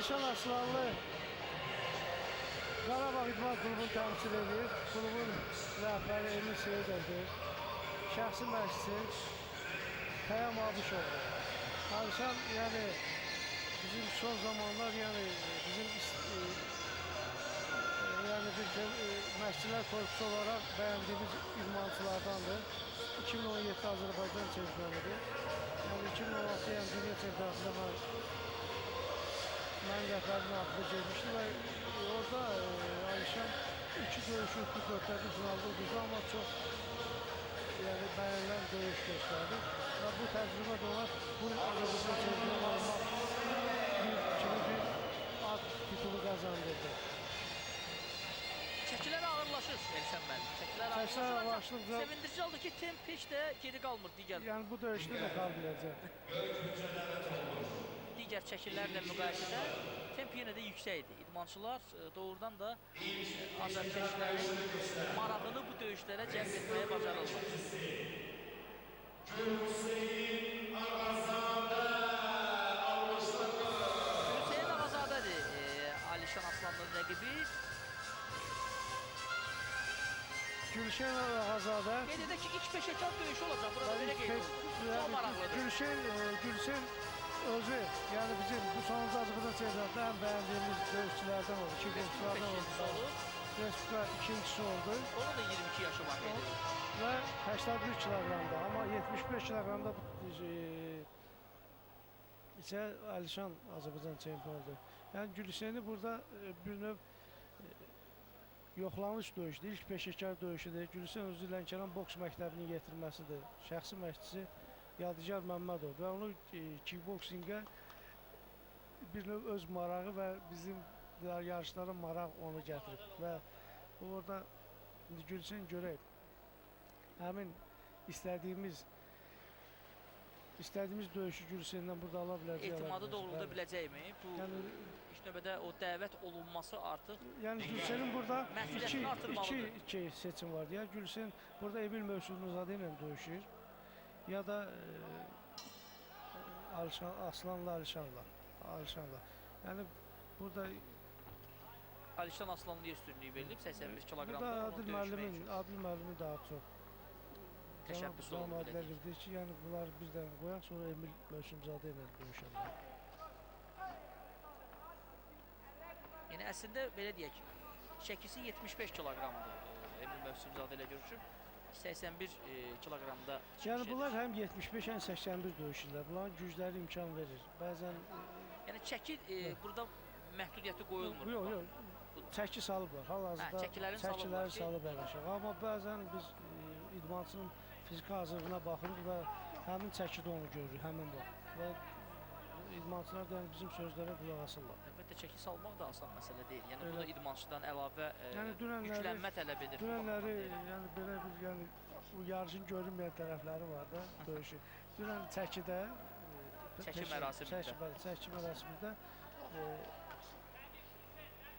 Alişan Aslanlı Qarabağ İdman Klubunu təmsil edir. Klubun rəhbəri Emin Seyidovdur. Şəxsi məşqçisi Pəyam Abışovdur. Alişan, yəni bizim son zamanlar, yəni bizim yəni bir məşqçilər korpusu olaraq bəyəndiyimiz idmançılardandır. 2017 Azərbaycan çempionudur. Yəni 2016 yəni dünya çempionatında mənim rəhbərimin adını girmişdi və orada Alişan 2 döyüşü utdu, 4-də finalda uduzdu, amma çox yəni bəyənilən döyüş göstərdi. Və bu təcrübə də olar, bu Azərbaycan çempionu olmaq kimi bir ad titulu qazandırdı. Çəkilər ağırlaşır Elşən müəllim. Çəkilər ağırlaşır. Sevindirici oldu ki, temp heç də geri qalmır digər. Yəni bu döyüşdə də qalmayacaq. Digər çəkilərlə müqayisədə temp yenə də yüksəkdir. İdmançılar doğrudan da azərkeşlərin marağını bu döyüşlərə cəlb etməyə bacarırlar. Hüseyin Ağazadə. Hüseyin Ağazadədir Alişan Aslanlının rəqibi. Gülşen Ağazadə. Qeyd edək ki, ilk peşəkar döyüşü olacaq. Burada belə qeyd olunur. Çox maraqlıdır. Gülşen özü, yəni bizim bu sonuncu Azərbaycan çempionatında ən bəyəndiyimiz döyüşçülərdən oldu. Respublika Respublika ikincisi oldu. Onun da 22 yaşı var. Və 81 kiloqramda, amma 75 kiloqramda isə Alişan Azərbaycan çempionu oldu. Yəni Gülşeni burada bir növ yoxlanış döyüşüdür, ilk peşəkar döyüşüdür. Gülşen özü Lənkəran boks məktəbinin yetirməsidir. Şəxsi məşqçisi Yadigar Məmmədov və onu kickboksingə bir növ öz marağı və bizim yarışlara maraq onu gətirib. Və orada indi Gülşen görək, həmin istədiyimiz döyüşü Gülşendən burada ala biləcək. Etimadı doğrulda biləcəkmi? Bu yəni, ilk növbədə o dəvət olunması artıq yəni Gülşenin burada iki seçim var. Ya Gülşen burada Emil Mövsümzadə ilə döyüşür, ya da Aslanla Alişanla. Yəni burada Alişan Aslanlıya üstünlüyü verilib 81 kiloqramda. Burada Adil müəllimin daha çox təşəbbüsü oldu. Adil deyir ki, yəni bunları bir dənə qoyaq, sonra Emil Mövsümzadə ilə döyüşərlər. Yəni əslində belə deyək, çəkisi 75 kiloqramdır Emil Mövsümzadə ilə görüşüb. 81 kiloqramda çıxış Yəni bunlar edir. Həm 75, həm 81 döyüşürlər. Bunların gücləri imkan verir. Bəzən yəni çəki burada məhdudiyyəti qoyulmur. Yox, yox. Çəki salıblar. Hal-hazırda çəkiləri salıb aşağı. Amma bəzən biz idmançının fiziki hazırlığına baxırıq və həmin çəkidə onu görürük, həmin vaxt. Və idmançılar da yəni bizim sözlərə qulaq asırlar. Əlbəttə çəki salmaq da asan məsələ deyil. Yəni bu da idmançıdan əlavə yəni, yüklənmə tələb edir. Dünənləri yəni belə bir yəni bu yarışın görünməyən tərəfləri var da döyüşü. Dünən çəkidə çəki mərasimində çəki mərasimində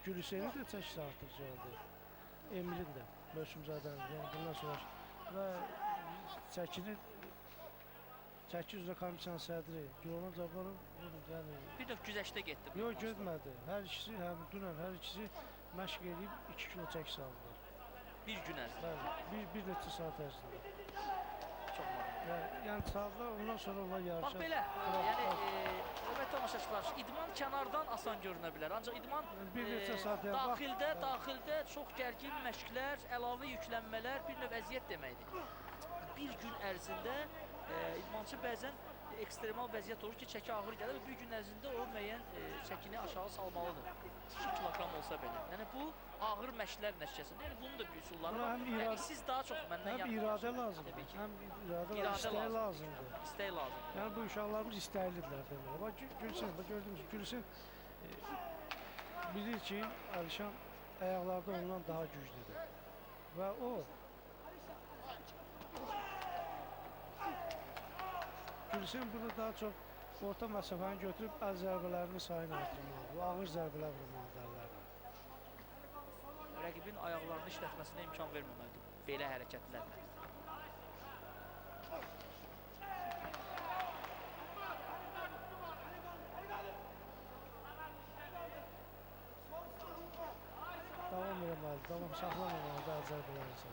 Gülhüseynin də çəkisi artıq gəldi. Emilin də, Mövsümzadənin, yəni bundan sonra və çəkini çəki üzrə komissiyanın sədri Gülonan Cabbarov yəni bir növ güzəştə getdi. Yox, getmədi. Hər ikisi, həm dünən hər ikisi məşq eləyib 2 kilo çəki saldılar. Bir gün ərzində. Bəli, bir neçə saat ərzində. Çox maraqlı. Yəni saldılar, ondan sonra onlar yarışa. Bax belə, yəni hörmətli tamaşaçılar, idman kənardan asan görünə bilər. Ancaq idman bir neçə saat daxildə çox gərgin məşqlər, əlavə yüklənmələr bir növ əziyyət deməkdir. Bir gün ərzində idmançı bəzən ekstremal vəziyyət olur ki, çəki ağır gəlir və bir gün ərzində o müəyyən çəkini aşağı salmalıdır. 2 kiloqram olsa belə. Yəni bu ağır məşqlər nəticəsində. Yəni bunun da bir üsulları var. Yəni siz daha çox məndən həm iradə lazımdır. Həm iradə istək lazımdır. İstək lazımdır. Yəni bu uşaqlarımız istəklidirlər deməli. Bax Gülsün, bax gördünüz, Gülsün bilir ki, Alişan ayaqlarda ondan daha güclüdür. Və o Gülsün burada daha çox orta məsafəni götürüb əl zərbələrinin sayını artırmalıdır. Ağır zərbələr vurmalıdır əllərlə. Rəqibin ayaqlarını işlətməsinə imkan verməməlidir belə hərəkətlərlə. eləməlidir, davam saxlamamalıdır əl zərbələri isə.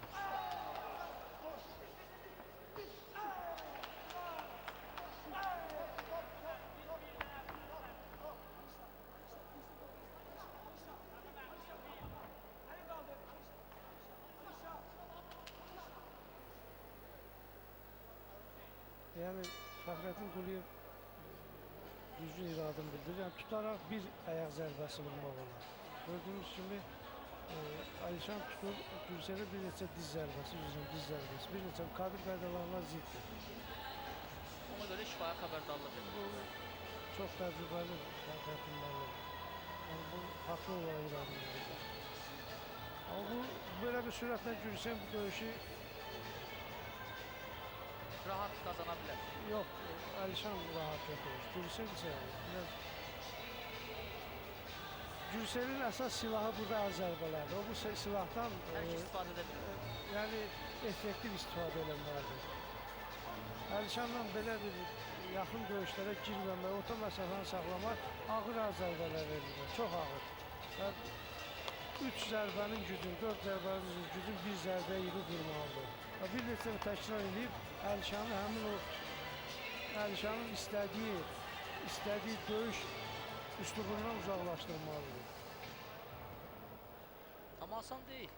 Yəni Fəxrəddin Quliyev düzgün iradını bildirir. Yəni tutaraq bir ayaq zərbəsi vurmaq olar. Gördüyünüz kimi Alişan tutur, Gülsenə bir neçə diz zərbəsi, diz zərbəsi, bir neçə kadr qaydalarına ziddir. Ona görə şifahi xəbərdarlıq edir. Bu çox təcrübəli Fəxrəddin müəllim. Yəni bu haqlı olaraq iradını bildirir. Amma bu belə bir sürətlə Gülsen bu döyüşü rahat qazana bilər. Yox, Alişan rahat götürür. Gülsen isə biraz... Gülsenin əsas silahı burada əl zərbələrdir. O bu silahdan hər iki istifadə edə bilər. Yəni effektiv istifadə eləməlidir. Alişanla belə bir yaxın döyüşlərə girməmək, orta məsafəni saxlamaq ağır əl zərbələr verilir. Çox ağır. Və 3 zərbənin gücünü, 4 zərbənin gücünü bir zərbəyə yığıb vurmalıdır. Və bir neçə təkrar edib Alişanı həmin o Alişanın istədiyi döyüş üslubundan uzaqlaşdırmalıdır. Amma asan deyil.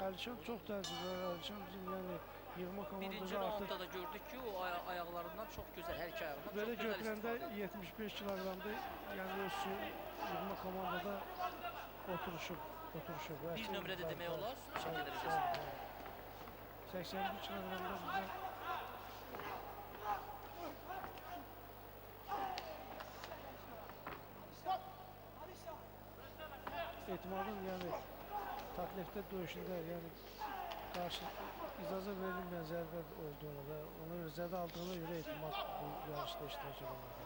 Alişan çox təcrübəli, Alişan bizim yəni yığma komandası birinci raundda da gördük ki, o ayaqlarından çox gözəl, hər iki ayağından belə çox gözəl götürəndə istifadə. 75 kiloqramda yəni öz yığma komandada oturuşub. Bir nömrədə demək olar, çəki dərəcəsində. 81 kiloqramda bizə Etimadın yəni taklifdə döyüşündə yəni qarşı icazə verilməyən zərbə olduğunu və ona görə zədə aldığına görə Etimad bu yarışda iştirak edəmədi.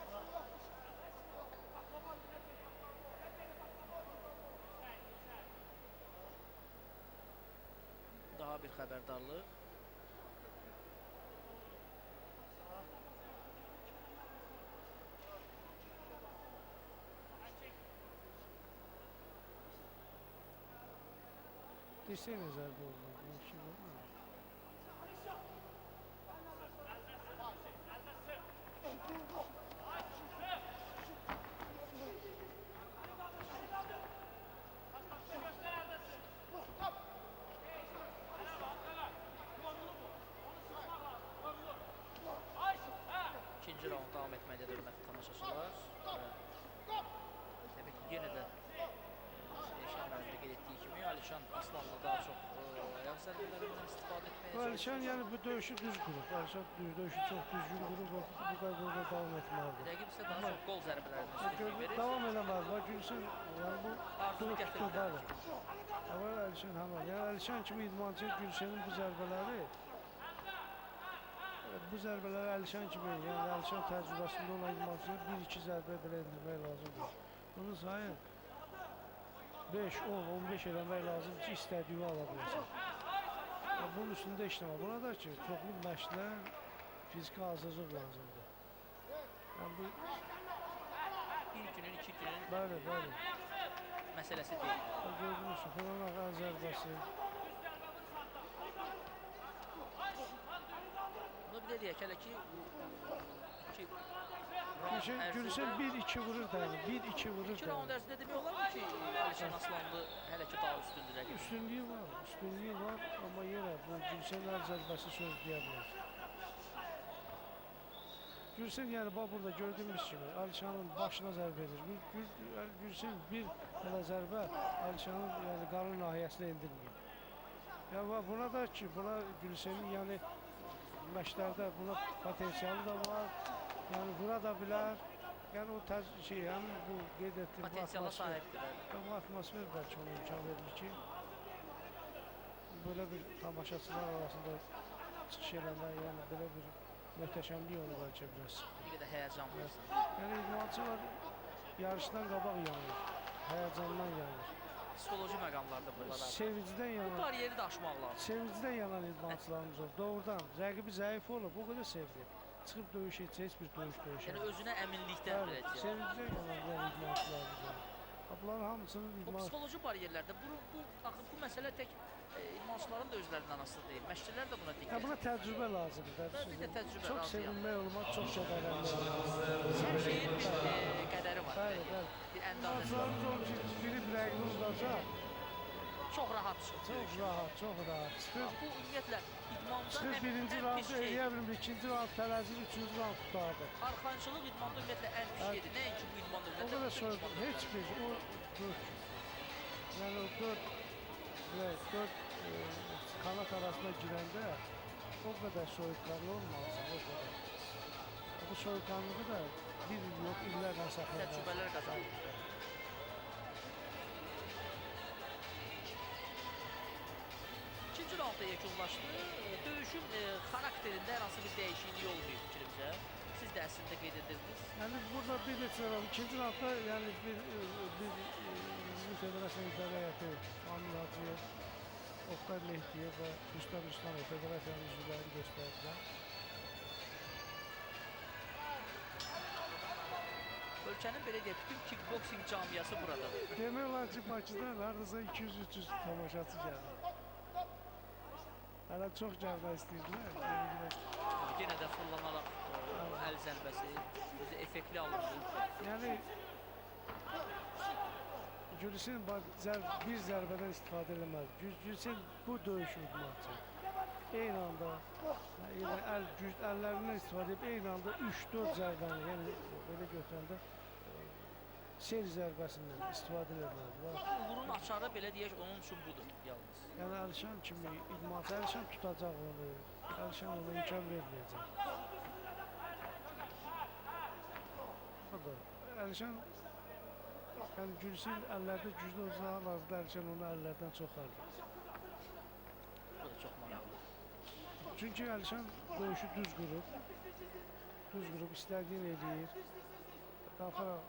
Daha bir xəbərdarlıq. Dirsəklə zərbə oldu. Bir şey olmadı. İkinci raund davam etməkdədir, hörmətli tamaşaçılar. Təbii ki, yenə də Elşan müəllim də qeyd etdiyi kimi Alişan Aslanlı daha çox ayaq zərbələrindən istifadə etməyə çalışır. Alişan yəni bu döyüşü düz qurub. Alişan döyüşü çox düzgün qurub və bu qaydada davam etməlidir. Rəqib isə daha çox qol zərbələrindən üstünlük verir. Davam eləməlidir. Gülsün yəni bu arzunu gətirdi. Amma Alişan həmən. Yəni Alişan kimi idmançı Gülsünün bu zərbələri Alişan kimi, yəni Alişan təcrübəsində olan idmançıya 1-2 zərbə belə endirmək lazımdır. Bunun sayı 5, 10, 15 eləmək lazımdır ki, istədiyini ala biləsən. Bunun üstündə işləmə. Buna da ki, çoxlu məşqlər, fiziki hazırlıq lazımdır. Yəni bu... Bir günün, iki günün bəli, bəli. Məsələsi deyil. Gördünüz, Xuranaq əl zərbəsi. Bunu bir də deyək, hələ ki, bu iki round ərzində... Gülsün 1-2 vurur dəli, 1-2 vurur dəli. İki round ərzində demək olarmı ki, Alişan Aslanlı hələ ki daha üstündür rəqib? Üstünlüyü var, üstünlüyü var, amma yenə bu Gülsün əl zərbəsi söz deyə bilər. Gülsün yəni bax burada gördüyümüz kimi Alişanın başına zərbə edir. Gülsün bir hələ zərbə Alişanın yəni qarın nahiyəsinə endirməyib. Yəni buna da ki, buna Gülsünün yəni məşqlərdə buna potensialı da var. Yəni vura da bilər. Yəni o şey, həmin bu qeyd etdiyim bu potensiala atmosfer, sahibdir. Bu atmosfer bəlkə ona imkan verir ki, belə bir tamaşaçılar arasında çıxış eləmək, yəni belə bir möhtəşəmlik onu bəlkə biraz. Bir qədər həyəcanlıysan. Yəni idmançılar yarışdan qabaq yanır, həyəcandan yanır. Psixoloji məqamlarda bunlar. Sevincdən yanan. Bu bariyeri də aşmaq lazım. Sevincdən yanan idmançılarımız olur. Doğrudan rəqibi zəif olub, o qədər sevinir. Çıxıb döyüş etsə, heç bir döyüş döyüş. Yəni özünə əminlikdən biləcək. Sevincdən yanan idmançılarımız olur. Bunların hamısının O psixoloji bariyerlərdə axı bu məsələ tək idmançıların da özlərindən asılı deyil. Məşqçilər də buna diqqət. Buna təcrübə lazımdır. Bir də təcrübə, Çox razıyam. sevinmək olmaz, çox kədərlənmək olmaz. Hər şeyin bir qədəri var. Bəli, bəli. Bir əndazəsi var. İdmançılarımız onun ki, biri rəqibini udacaq. Çox rahat çıxır. Çox rahat, çox rahat. Çıxır. Bu ümumiyyətlə idmanda Çıxır birinci ən pis raundu şey. eləyə bilmir, ikinci raund tələsir, üçüncü raund qurtardı. Arxayınçılıq idmanda ümumiyyətlə ən pis şeydir. Nəinki bu idmanda O ümumiyyətlə. qədər bütün soyuq, idmanda heç bir, o dörd, yəni o dörd kanat arasına girəndə o qədər soyuqqanlı olmalısan, o qədər. Bu soyuqqanlığı da bir il yox, illərlə saxlamaq. Təcrübələr qazanır. İkinci raundda yekunlaşdı. Döyüşün xarakterində hər hansı bir dəyişiklik olmayıb fikrimcə. Siz də əslində qeyd edirdiniz. Yəni burada bir neçə round, ikinci raundda yəni bir Bizim Federasiyanın İdarə Heyəti Amil Hacıyev, Oqtay Mehdiyev və Rüstəm Rüstəmov Federasiyanın üzvlərini göstərdilər. Ölkənin belə deyək, bütün kickboxing camiası buradadır. Demək olar ki, Bakıdan hardasa 200-300 tamaşaçı gəlir. Hələ çox gəlmək istəyirdilər. Yenə də fırlanaraq əl zərbəsi özü effektli alındı. Yəni Gülhüseyn bir zərbədən istifadə eləməz. Gülhüseyn bu döyüşü udmaq. Eyni anda yəni, əllərindən istifadə edib eyni anda 3-4 zərbəni, yəni belə götürəndə sel zərbəsindən istifadə eləməlidir. Uğurun açarı belə deyək onun üçün budur yalnız. Yəni Əlişan kimi idmançı, Əlişan tutacaq onu, Əlişan ona imkan verməyəcək. O da Əlişan, yəni Gülhüseyn əllərdə güclü olsa hal-hazırda Əlişan onu əllərdən çox alır. Bu da çox maraqlı. Çünki Əlişan döyüşü düz qurub, istədiyini eləyir. Qalxaraq,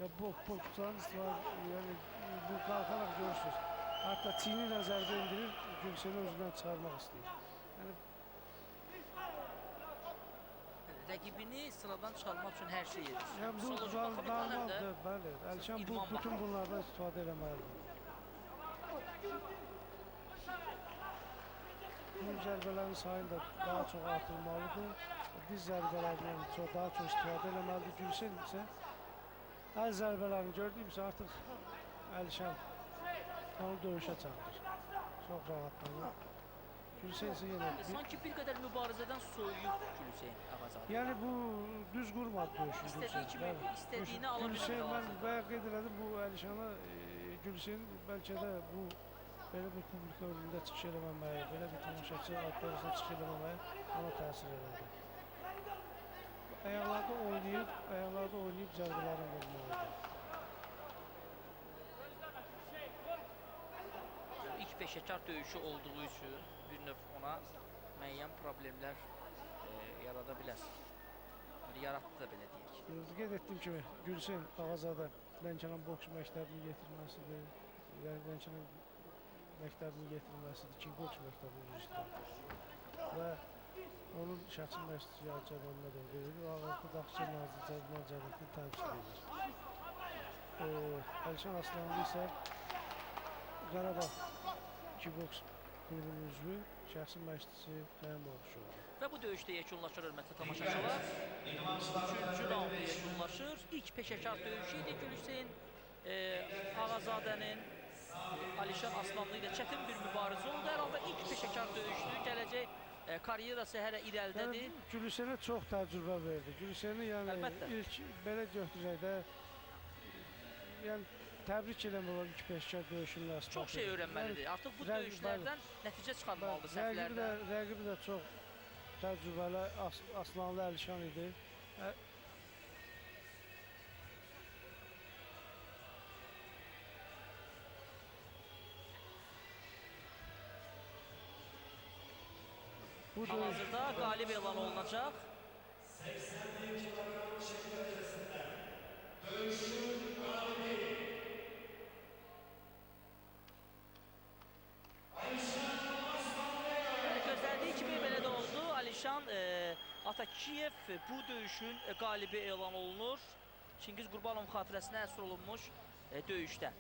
ya boksların istifadə, yəni bu qalxaraq görürsünüz. Hətta çiyni ilə zərbə endirir, Gülhüseyni özündən çıxarmaq istəyir. Yəni rəqibini sıradan çıxarmaq üçün hər şey edir. Yəni bu normaldır, bəli. Əlişan bu bütün bunlardan istifadə eləməlidir. Bu zərbələrin sayını da daha çox artırmalıdır. Diz zərbələrindən daha çox istifadə eləməlidir. Gülhüseyn isə əl zərbələrini gördüyümsə artıq Əlişan onu döyüşə çağırır. Çox rahatlanır. Gülhüseyn isə yenə... Sanki bir qədər mübarizədən soyuyub Gülhüseyn Ağazadə. Yəni bu düz qurmadı döyüşü. İstədiyi kimi, istədiyini ala bilmədi. Gülhüseyn, mən bayaq qeyd elədim, bu Əlişana Gülhüseyn bəlkə də bu belə bir publika önündə çıxış eləməməyi, belə bir tamaşaçı auditoriyasında çıxış eləməməyi ona təsir elədi. Ayaqlarda oynayıb zərbələrini vurmalıdır. İlk peşəkar döyüşü olduğu üçün bir növ ona müəyyən problemlər yarada bilər. Yaratdı da belə deyək. Qeyd etdiyim kimi Gülhüseyn Ağazadə Lənkəran boks məktəbinin yetirməsidir. Yəni Lənkəran məktəbinin yetirməsidir, kickboks məktəbinin üzrə. Və onun şəxsi məşqçisi Yadigar Məmmədov verir və hal-hazırda Naxçıvan İdman Cəmiyyətini təmsil edir. Əlişan Aslanlı isə Qarabağ kickboks klubunun üzvü, şəxsi məşqçisi Xəyam Oğuşoğlu. Və bu döyüşdə yekunlaşır hörmətli tamaşaçılar. Üçüncü raund yekunlaşır. İlk peşəkar döyüşü idi Gülhüseyn Ağazadənin Əlişan Aslanlı ilə çətin bir mübarizə oldu. Hər halda ilk peşəkar döyüşdü. Gələcək karyerası hələ irəlidədir. Yəni, Gülhüseynə çox təcrübə verdi. Gülhüseyni yəni ilk belə götürək də, yəni təbrik eləmək olar ilk peşəkar döyüşünün əsasında. Çox şey öyrənməlidir. Artıq bu döyüşlərdən nəticə çıxarmalıdır səhvlərdən. Rəqibi də çox təcrübəli Aslanlı Əlişan idi. Hal-hazırda qalib elan olunacaq. 82 kilogram çeki dərəcəsində döyüşün qalibi Əlişan Aslanlı. Gözləndiyi kimi belə də oldu. Əlişan Atakiyev bu döyüşün qalibi elan olunur. Çingiz Qurbanov xatirəsinə həsr olunmuş döyüşdə.